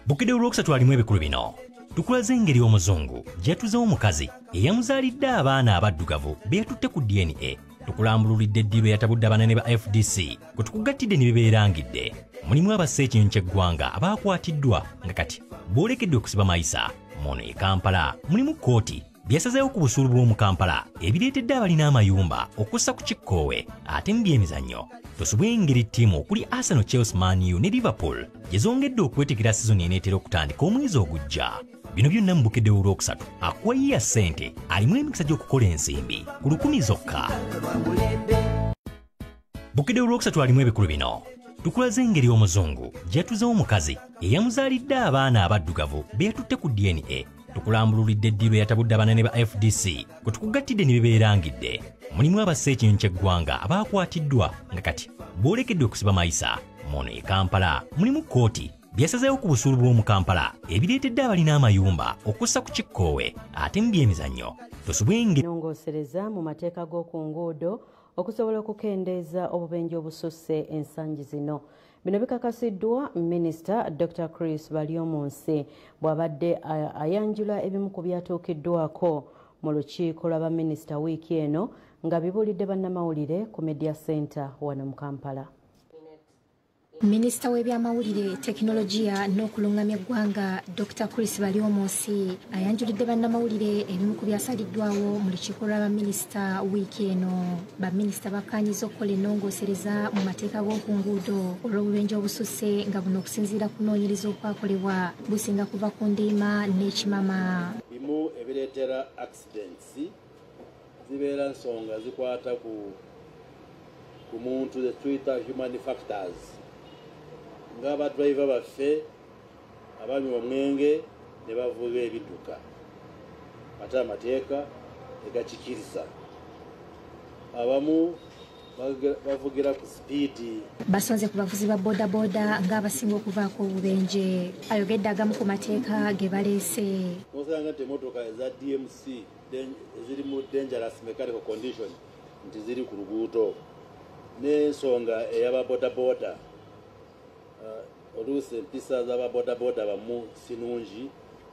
Speaker 8: Bukedde olwokusatu alimu ebikulu bino. Tukulaze engeri omuzungu gy'atuzeewo omukazi eyamuzaalidde abaana abaddugavu be yatutte ku DNA. Tukulambululidde eddiiro eyatabudde abanene ba FDC kwe tukugattidde ne bibeerangidde. Mulimu abassa ekinyonyi ky'eggwanga abaakwatiddwa nga kati boolekedde okusiba mayisa. Muno e Kampala mulimu kkooti byasazeewo ku busuulu bw'omu Kampala ebireetedde abalina amayumba okussa ku kikkoowe. Ate mu byemizannyo tosubwa engeri ttiimu okuli Arsenal, Chelsea, Man U ne Liverpool gye zongedde okwetegera sizoni eneetera okutandika omwezi ogujja. Bino byonna mu Bukedde olwokusatu akuwayiya ssente alimu emikisa gy'okukola ensimbi ku 1000 zokka. Bukedde olwokusatu alimu ebikulu bino. Tukulaze engeri omuzungu gy'atuzeewo omukazi eyamuzaalidde abaana abaddugavu be yatutte ku DNA. Tukulambululidde eddiiro eyatabudde abanene ba FDC kwe tukugattidde ne bibeerangidde. Mulimu abassa ekinyonyi ky'eggwanga abaakwatiddwa nga kati boolekedde okusiba mayisa. Muno e Kampala mulimu kkooti byasazeewo ku busuulu bw'omu Kampala ebireetedde abalina amayumba okussa ku kikkoowe. Ate mu byemizannyo tosubwa engeri
Speaker 2: ennongoosereza mu mateeka g'oku nguudo okusobola okukendeeza obubenje obususse ensangi zino. Bino bikakasiddwa Minisita Dr. Chris Baryomunsi bw'abadde ayanjula ebimu ku byatuukiddwako mu lukiiko lw'abaminisita wiiki eno nga bibuulidde bannamawulire ku Media Center wano mu Kampala.
Speaker 19: Minisita w'ebyamawulire, tekinologiya n'okulungamya eggwanga Dr. Chris Baryomunsi ayanjulidde bannamawulire ebimu ku byasaliddwawo mu lukiiko lw'abaminisita wiiki eno. Baminisita bakkaanyizza okukola ennongoosereza mu mateeka g'oku nguudo olw'obubenje obususse nga buno okusinziira ku kunoonyereza okwakolebwa businga kuva ku ndiima n'ekimama.
Speaker 3: Bimu ebireetera accidents zibeera nsonga zikwata ku muntu, ze tuyita human factors, ng'abadriver baffe abanywa omwenge ne bavuga ebidduka ate amateeka tegakikiriza. Abamu bavugira ku sipiidi.
Speaker 19: Basonze ku bavuzi ba bodaboda ng'abasinga okuvaako obubenje. Ayogedde agamu ku mateeka ge baleese.
Speaker 3: Nosanga nti emmotoka eza DMC eziri mu dangerous mechanical condition nti ziri ku luguudo, n'ensonga ey'ababodaboda oluusi empisa z'ababodaboda bamu si nnungi,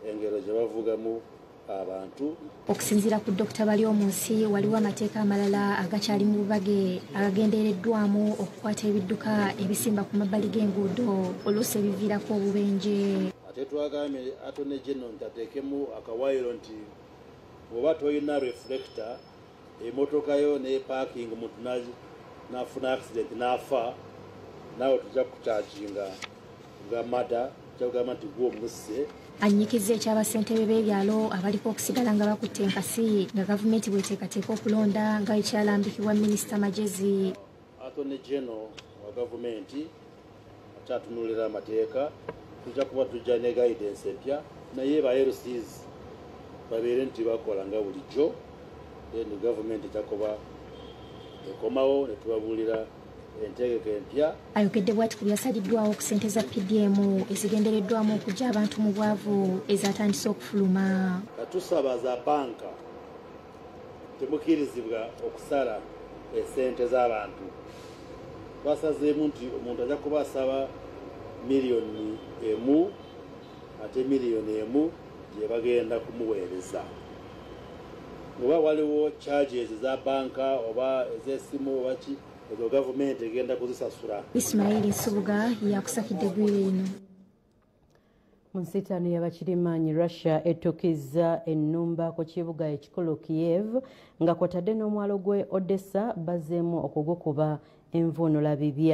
Speaker 3: engero gye bavugamu abantu.
Speaker 19: Okusinziira ku Dr. Baryomunsi, waliwo amateeka amalala agakyali mu bubage agagendereddwamu okukwata ebidduka ebisimba ku mabbali g'enguudo oluusi ebiviirako obubenje.
Speaker 3: Ate twagambye Attorney General nti ateekemu akawaayiro nti bw'oba tolina reflector emmotoka yo ne parking omuntu n'afuna accident n'afa, naawe tujja kukucharginga nga mada, tujja kugamba nti gwe omusse.
Speaker 19: Annyikiza eky'abassentebe b'ebyalo abaliko okusigala nga bakutte enkasi nga gavumenti bw'eteekateeka okulonda nga ekyalambikibwa Minisita Magezi.
Speaker 3: Attorney General wa gavumenti akyatunuulira amateeka, tujja kuba tujja ne guidance empya, naye ba LCs babeere nti bakola nga bulijjo, then gavumenti ejja kuba ekomawo ne tubabuulira Entegeka empya.
Speaker 19: Ayogedde bw'ati ku byasaliddwawo ku ssente za PDM ezigendereddwamu okuggya abantu mu bwavu ezatandise okufuluma.
Speaker 3: Katusaba za banka temukirizibwa okusala esente z'abantu. Twasazeemu nti omuntu ajja kuba asaba 1 million ate 1 million gye bagenda kumuweereza. Oba waliwo charges za banka oba ez'essimu oba ki, ezo gavumenti egenda kuzisasula.
Speaker 19: Ismail Nsubuga yakusakidde eggwire lino.
Speaker 2: Mu nsiitaano y'abakirimaanyi, Russia etukizza ennumba ku kibuga ekikulu Kiev nga kwatadde n'omwalo gw'e Odessa bazzeemu okugukuba envuunula bibya.